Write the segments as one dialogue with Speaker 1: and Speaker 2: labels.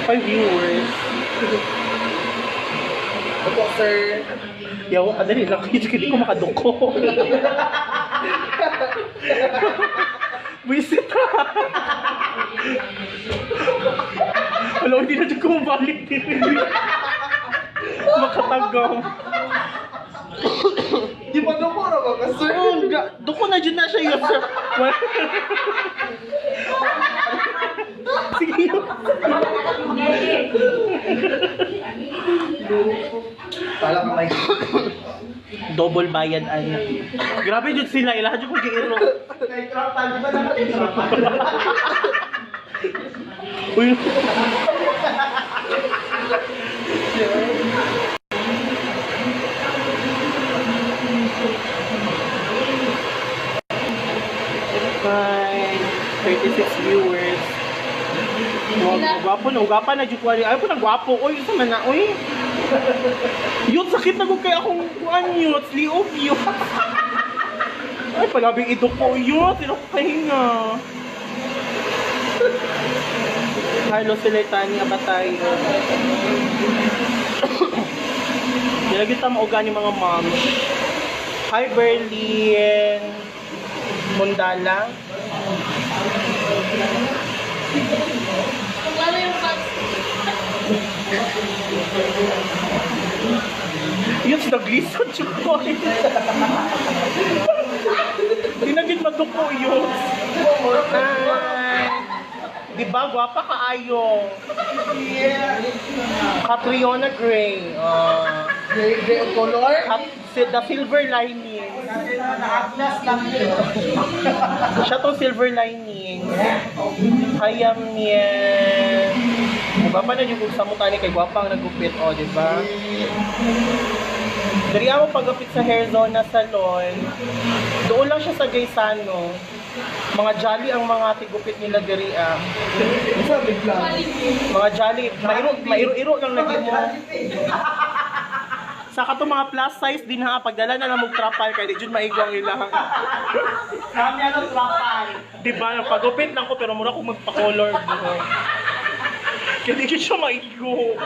Speaker 1: Five viewers.
Speaker 2: Opo, sir.
Speaker 1: Yawa ka dali lang kayo, hindi ko makaduko. Buisit ka. Wala, hindi na dyan kumabalik din. Makatagam.
Speaker 2: Di ba duko na ba ka, sir?
Speaker 1: Oo, duko na dyan na siya yun, sir. Sige yun.
Speaker 2: Pala ka may...
Speaker 1: Double bayad, ana. Grabe jud sila, ilaha jud ko giiro.
Speaker 2: Kay trapal, di ba dapat yung trapal?
Speaker 1: Uy. Bye. 36 viewers. Wow, gwapo na, gwapa na jud ko ani. Ay po na gwapo. Oy, isa man na, oy. Yun, sakit na gud kay akong kuan yun. Liog yun. Ay, palabing idok ko yun. Sino ko kahinga. Carlos Siletani Abatayo. Nilagyan ta mauga ni mga mom. Hi, Berlin. Mundala.
Speaker 3: Wala yung pats.
Speaker 1: Yun, naglisod siya ko. Tinagin maduko yun. Hi. Di ba, gwapa ka ayo.
Speaker 2: Yeah.
Speaker 1: Catriona Gray.
Speaker 2: Gray, gray of color?
Speaker 1: The silver lining.
Speaker 2: Atlas lang yun.
Speaker 1: Siya tong silver lining. Hayam niya. Gwapa na yung sa mukha ni kay gwapa ang nagupit, o, di ba? Dari ako pagupit sa Hair Zona Salon. Doon lang siya sa Gaisano. Mga jolly ang mga tigupit nila diri ah.
Speaker 2: Isa bigla.
Speaker 1: Mga jolly, mairo mairo-iro lang lagi mo. Sa kato mga plus size din ha, pagdala na lang og trapal kay di jud maigo ang ilang.
Speaker 2: Kami ano trapal.
Speaker 1: Di ba? Pagupit lang ko pero mura ko magpa-color buhok. Kaya di jud siya maigo.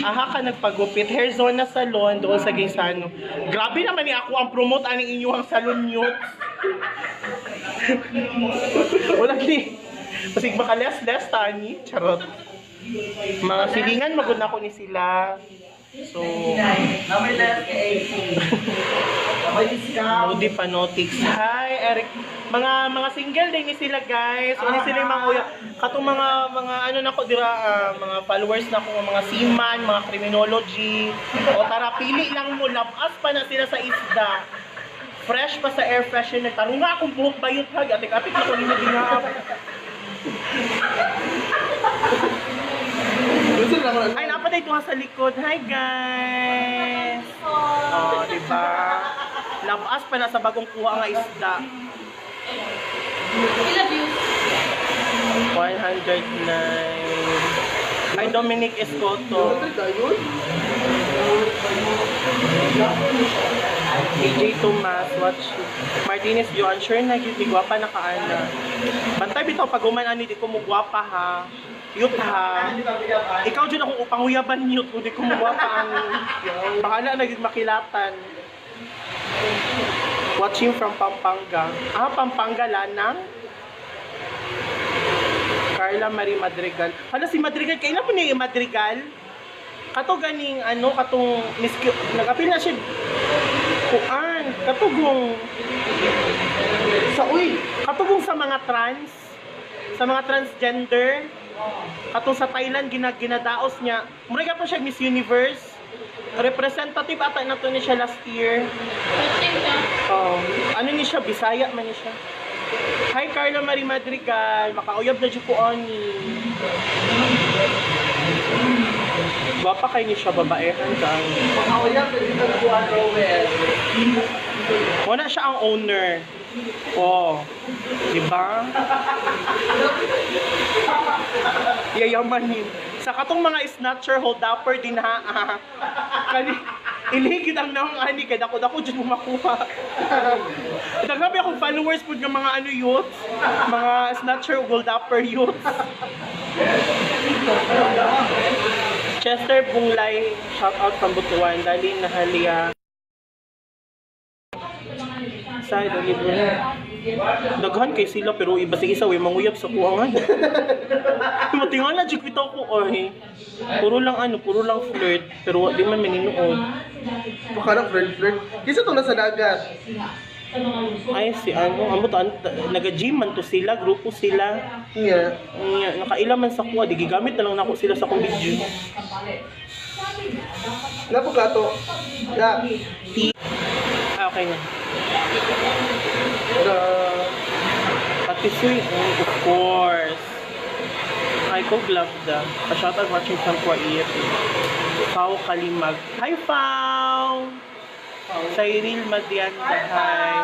Speaker 1: Aha ka nagpagupit. Hair Zona Salon doon sa Gaisano. Grabe naman ni ako ang promote ani inyong salon nyo. Wala gini. Basig baka less less tani. Charot. Mga silingan magud na ako ni sila. So,
Speaker 2: Namay less kay AC. Namay discount.
Speaker 1: Rudy Panotics. Hi, Eric. Mga single din ni sila, guys. Ano sila yung mga uya. Katong mga ano nako dira ah, mga followers na ko mga seaman, mga criminology. O tara pili lang mo labas pa na sila sa isda. Fresh pa sa air freshener. Tarong nga akong buhok bayot ha. Atik-atik na ko ninyo ginaap.
Speaker 2: Gusto na ako.
Speaker 1: Ay, napatay ito sa likod. Hi, guys! Oh, di ba? Labas pa na sa bagong kuha nga isda.
Speaker 3: Ilang views?
Speaker 1: 109. Ay, Dominic Escoto. AJ Tomas, watch. Martinez Joan, sure na gyud ni gwapa na kaana. Bantay bitaw pag human ani di ko mo gwapa ha. Yut ha. Ikaw jud akong upanguyaban yut kung di ko mo gwapa ani. Bahala na gyud makilatan. Watching from Pampanga. Ah, Pampanga Lanang. Carla Marie Madrigal. Hala si Madrigal, kailan mo niya yung Madrigal? Kato ganing ano, katong Miss Q, nag-appeal na siya. Kuan, katugong
Speaker 2: Sa uy.
Speaker 1: katugong sa mga trans, sa mga transgender. Katong sa Thailand ginadaos niya. Mura po siya Miss Universe. Representative ata na to ni siya last year.
Speaker 3: First time ka?
Speaker 1: Oh, ano ni siya Bisaya man ni siya. Hi Carla Marie Madrigal, makauyab na jud ko ani. Gwapa kay ni siya babae hanggang.
Speaker 2: Makauyab na dito na kuha Rowel.
Speaker 1: Wala siya ang owner. Oh. Di ba? Yayamanin. Sa katong mga snatcher, hold upper din ha. Ah. Kani Ilhigit ang naong ani kay dako-dako jud mo makuha. Daghan akong followers pud nga mga ano youths, mga snatcher gold upper youths. Chester Bunglay, shout out from Butuan, Dali Nahalia. Side ang libro. Daghan kay sila pero iba sa isa way manguyab sa kuangan. Matingala jud bitaw ko oy. Puro lang ano, puro lang flirt pero wa di man maninuod.
Speaker 4: Baka lang flirt flirt. Kisa to nasa dagat.
Speaker 1: Ay si ano, amo ta naga-gym man to sila, grupo sila.
Speaker 4: Yeah.
Speaker 1: Nya, nakaila man sa kuha, di gigamit na lang nako sila sa akong video.
Speaker 4: Napukato. Ya.
Speaker 1: Ah, okay na.
Speaker 4: The
Speaker 1: Patisserie, oh, of course. I ko glove da. Pa-shoutout watching from Kuwait. Pau Kalimag. Hi, Pau! Cyril Madianda, hi.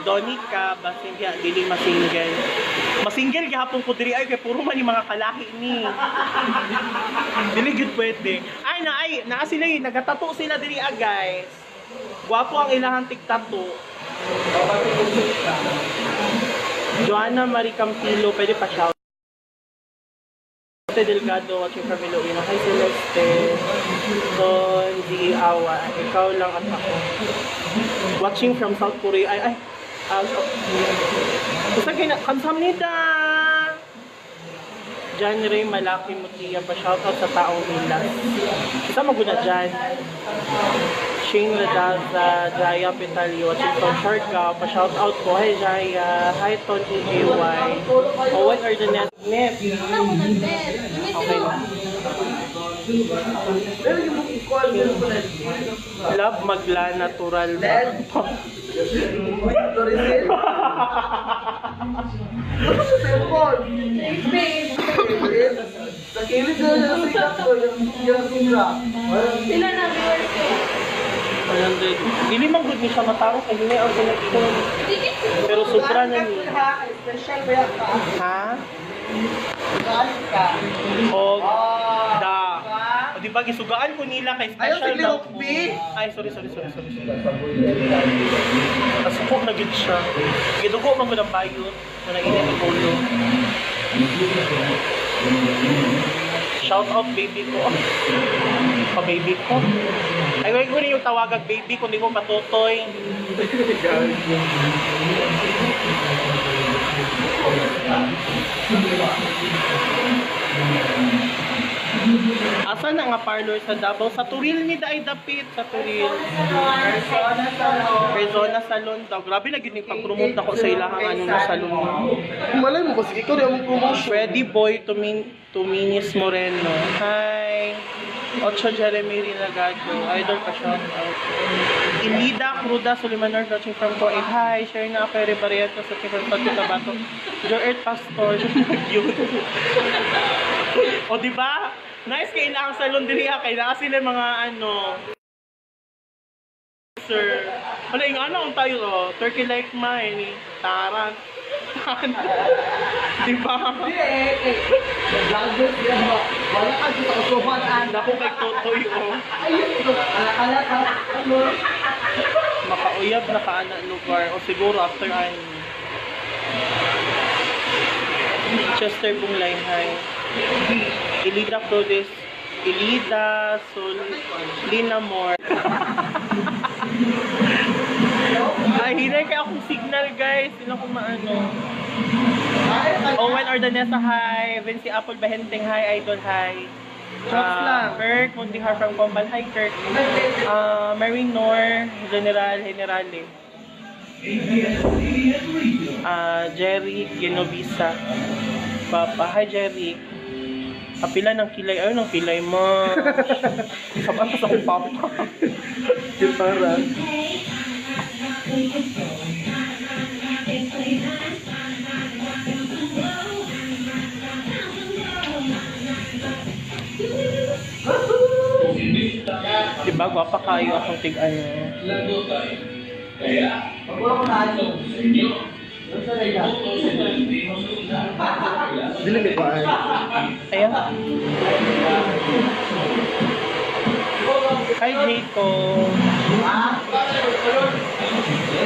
Speaker 1: Donica, Basindia, dili masingle. Masingle gihapon ko diri ay kay puro man ni mga kalahi ni. Dili gyud pwede. Ay na ay naa sila eh, nagatato sila diri ah, guys. Gwapo ang ilahang tigtato. Joanna Marie Campillo, pwede pa shout. Celeste Delgado, watching from Iloilo. Hi, Celeste. Don Di Awa, ikaw lang at ako. Watching from South Korea. Ay, ay. Out of... Basta kina... Kamsahamnida! John Ray Malaki Mutia pa shoutout sa taong Ilas. Isa maguna dyan. Shane Radaza, Jaya Petalio, watching from Siargao, pa shoutout ko. Hi Jaya, hi Tony AY. Owen Ordonet, Net.
Speaker 3: Wala ko ng bed.
Speaker 1: Okay lang.
Speaker 2: Pero yung call mo ko na.
Speaker 1: Love Magla Natural.
Speaker 2: Led. Floricil. Ano sa cellphone? Sa kilid na lang sa ko, yung sura.
Speaker 3: Sila na viewers ko.
Speaker 1: 100. Dili man good ni siya mataro kay hinay ang connection.
Speaker 3: Dikit
Speaker 1: Pero sobra na ni.
Speaker 2: Special ba yan ka?
Speaker 1: Ha?
Speaker 2: Galit ka.
Speaker 1: Og da. O di ba gisugaan ko nila kay
Speaker 2: Ayaw,
Speaker 1: special
Speaker 2: sige,
Speaker 1: daw
Speaker 2: Hokbi.
Speaker 1: ko. Ay, sorry, sorry, sorry, sorry. Kasuko na gid siya. Gidugo man gud ang bayot. Wala init ang ulo. Shout out baby ko. Pa baby ko. Ay, wag ko rin yung tawagag baby kundi ko patutoy. Asa na nga parlor sa Davao? Sa Turil ni Daay Dapit. Sa Turil.
Speaker 2: Persona salon.
Speaker 1: Persona Salon daw. Grabe lagi ni pag-promote ako sa ilahang ano na salon.
Speaker 4: Malay mo kasi ikaw rin ang promotion.
Speaker 1: Freddy Boy Tuminis Moreno. Hi. Ocho Jeremy Rinagato. Idol pa shout out. Ilida Cruda Sulimanor watching from Kuwait. Hi. Share na ako Ere Barreto sa from South Cotabato. Joert Pastor. Yun. O di ba? Nice kay ang salon diri ha. Kay naa sila mga ano. Sir. Wala yung ano ang tayo oh. Turkey like mine. Eh. Taran. Di ba?
Speaker 2: Hindi eh, eh. Vlogger sila ba? Wala ka sa usuhan.
Speaker 1: Dako kay Totoy oh.
Speaker 2: Ayun, ito. Ala, ala, ano?
Speaker 1: Makauyab na kaana lugar o siguro after an Chester Bunglay, hi. Ilida Flores, Ilida Sol Lina Moore. Ay, hinay kaya akong signal, guys. Sino ko maano. Owen Ordanesa, hi. Vinci Apple Bahenteng, hi. Idol, hi.
Speaker 4: Jokes lang.
Speaker 1: Kirk Muntihar from Combal. Hi, Kirk. Marinor, General, Generale. Jerry Genovisa. Papa, hi Jerry. Kapila ng kilay. Ayun ang kilay mo. Saban pa sa akong papa.
Speaker 4: Di para.
Speaker 1: Diba, gwapa kayo akong tig ano.
Speaker 2: Pagkulang ko na ano.
Speaker 4: Dili may paan.
Speaker 1: Ayan. Hi, Jacob.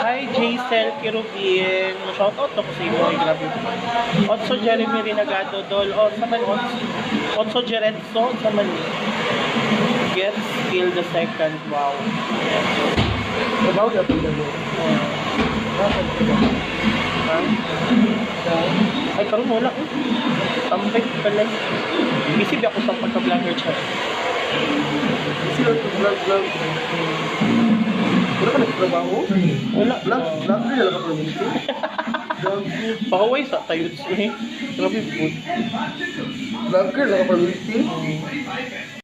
Speaker 1: Hi, Jaisel Kirubin. Shout out to ko sa imo. Ay, grabe. Otso Jeremy Rinagado, Dol. O, sa man, Otso, Otso Jeretso, sa man ni. Gets kill the second. Wow.
Speaker 4: Trabaho gyapon na mo.
Speaker 1: Oh. Ha? Ay, karon wala eh. Tambay pala. Busy ba ako sa pagka-vlogger chat?
Speaker 4: Busy lang to vlog vlog. Wala ka nagtrabaho?
Speaker 1: Wala.
Speaker 4: Vlog, vlog na lang ka permanente. Vlog,
Speaker 1: Pahuway sa tayo eh. Grabe po.
Speaker 4: vlogger lang ka permanente.